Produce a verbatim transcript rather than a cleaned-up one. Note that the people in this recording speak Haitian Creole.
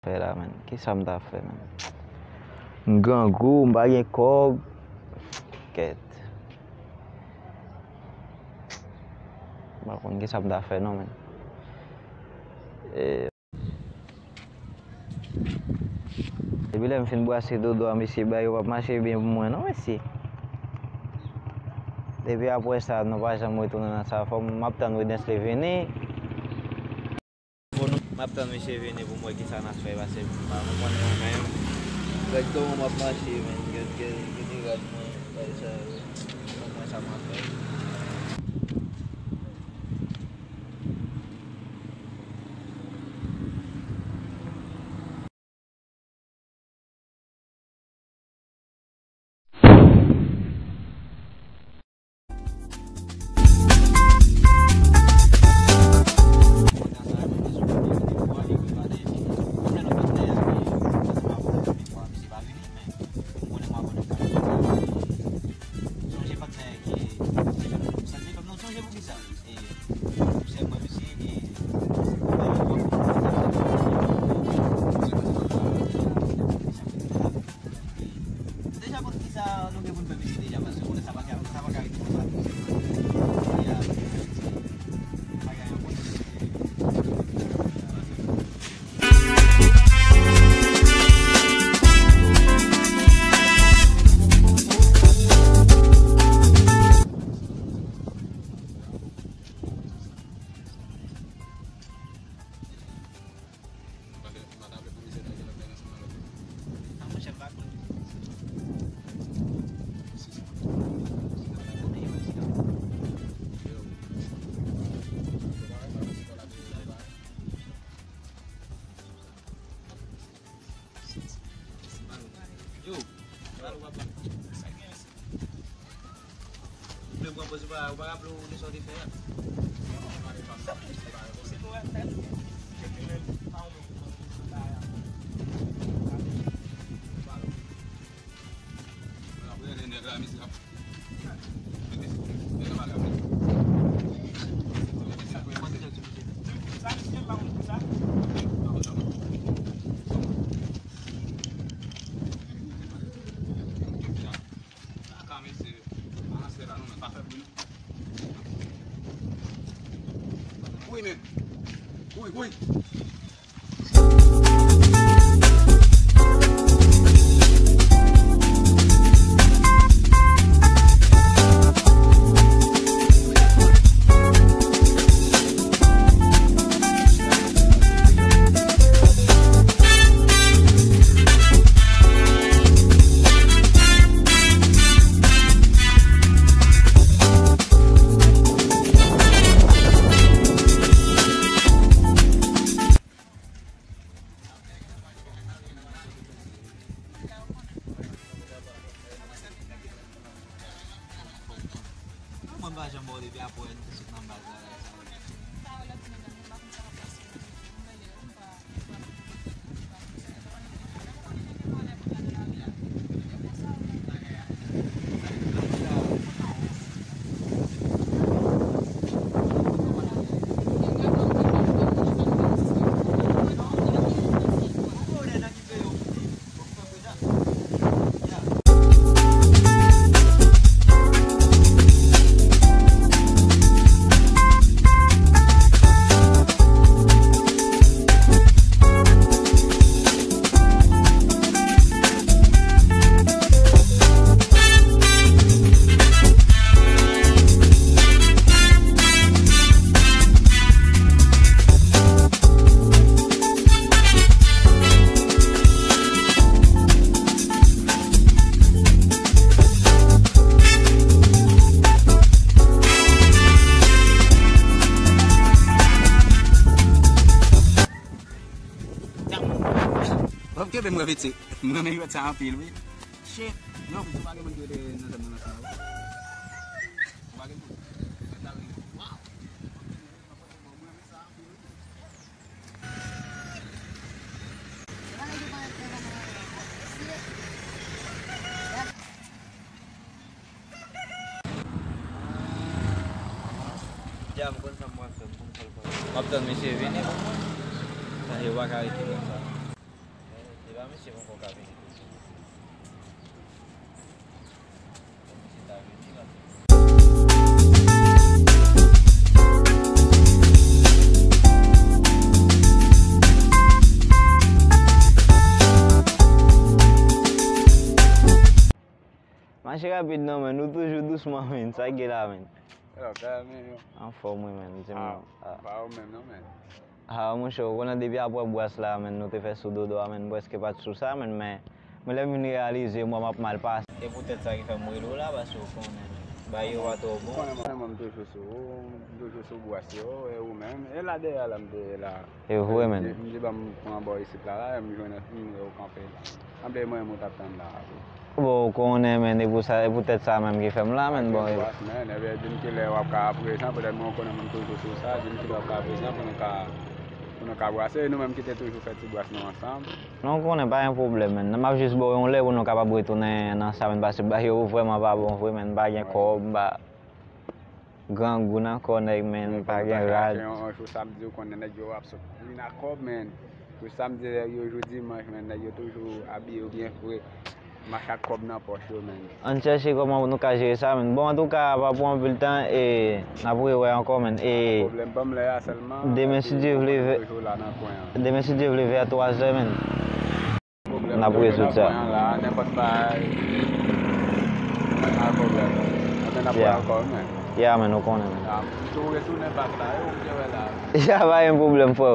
fè la, menn? Kisa m ta fè, menn? M grangou, m pa gen kòb. Kèt. M pa konn kisa m ta fè non, menn. E, depi lè m fin brase dodo a, mesye, bagay yo p ap mache byen pou mwen non, mesye. Depi apre sa, nou pa janm retounen nan sa. Fò m ap tann Widesley vini. Bon, nou, m ap tann misye vini pou m wè kisa n a fè, paske m pa konprann mwen menm. Egzakteman, m ap mache, men gen, gen, gen de rad mwen, bagay sa yo. Konprann sa m ap fè. Deja konn kisa nou gen pou n fè mesye deja, paske konnen sa pa ka, sa pa ka rete konsa. Ya, bagay an konn. Yo, pale w ap pale. Ou vle pran pòz ou pa, ou pa raple w de sa w te fè a? Wi, men. Wi, wi. Mwen pa janm wè w depi apre nou te sot nan baz la, la, sa. Bòb kenbe m reviti. M renmen jwèt sa anpil, wi. Shit. Yo, ou pa gen moun ki rete nan zòn nan sa, wi. Ou pa gen moun. Jwèt la rele. Wow. M renmen sa anpil, wi. Dja, m konn sa m pral fè, m konn sa l pral fè. M ap tann misye vini. Sa, yo pa ka rete konsa. Misye poko ka vini toujou. Misye ta vini la. Mache rapid non, men nou toujou dousman, men sa k gen la, men. Yo, kè men yo. Anfòm, wi, men, di m non. Ah, pa ou menm non, men. Ah, monchè, ou konnen depi apre bwas la, men, nou te fè sou dodo a, men, prèske pa t sou sa, men, men, men lè m vin reyalize, mwen, m ap mal pase. E poutèt sa ki fè m rele w la, paske ou konnen, men, bagay yo pa twò bon. Ou konnen mwen, mwen, m toujou sou ou, m toujou sou bwas yo, e ou menm. E la dèyè la, m te ye la. E vre, men. M di, m di, ban m pran bò isit la, la, m jwenn nimewo w kanpe la. Anben mwen, mwen t ap tann la tou. Bon, ou konnen, men, e pou sa, e poutèt sa menm ki fè m la, men, bon. Bwas, men, ebyen, di m kilè w ap ka aprezan, poutèt mwen, ou konnen mwen toujou sou sa, di m kilè w ap ka aprezan pou nou ka, pou nou ka brase, e nou menm ki te toujou fè ti bwas nou ansanm. Non, ou konnen, pa gen pwoblèm, men. M ap jis ba w yon lè pou nou kapab retounen nan sa, men, paske bagay yo vrèman pa bon vre, men, m pa gen kòb, m pa grangou nan kò nèg, men, m pa gen rad. Yon jou samdi, ou konnen nèg yo ap sot vin ak kòb, men. Jou samdi, nèg yo jou dimanch, men, nèg yo toujou abiye yo byen fre. Mache ak kòb nan pòch yo, men. Ann chèche kòman nou ka jere sa, men. Bon, antouka, pa pran anpil tan, e n ap rewè ankò, men. E demen, si Dye vle, vè, demen, si Dye vle, vè twa zè, men. N ap rezoud sa. Nenpòt bagay. Pa gen pwoblèm. Anben n ap wè ankò, men. Ya, men, nou konnen, men. Tou retounen bak la, yo, ou te wè la. Ya, pa gen pwoblèm, frè.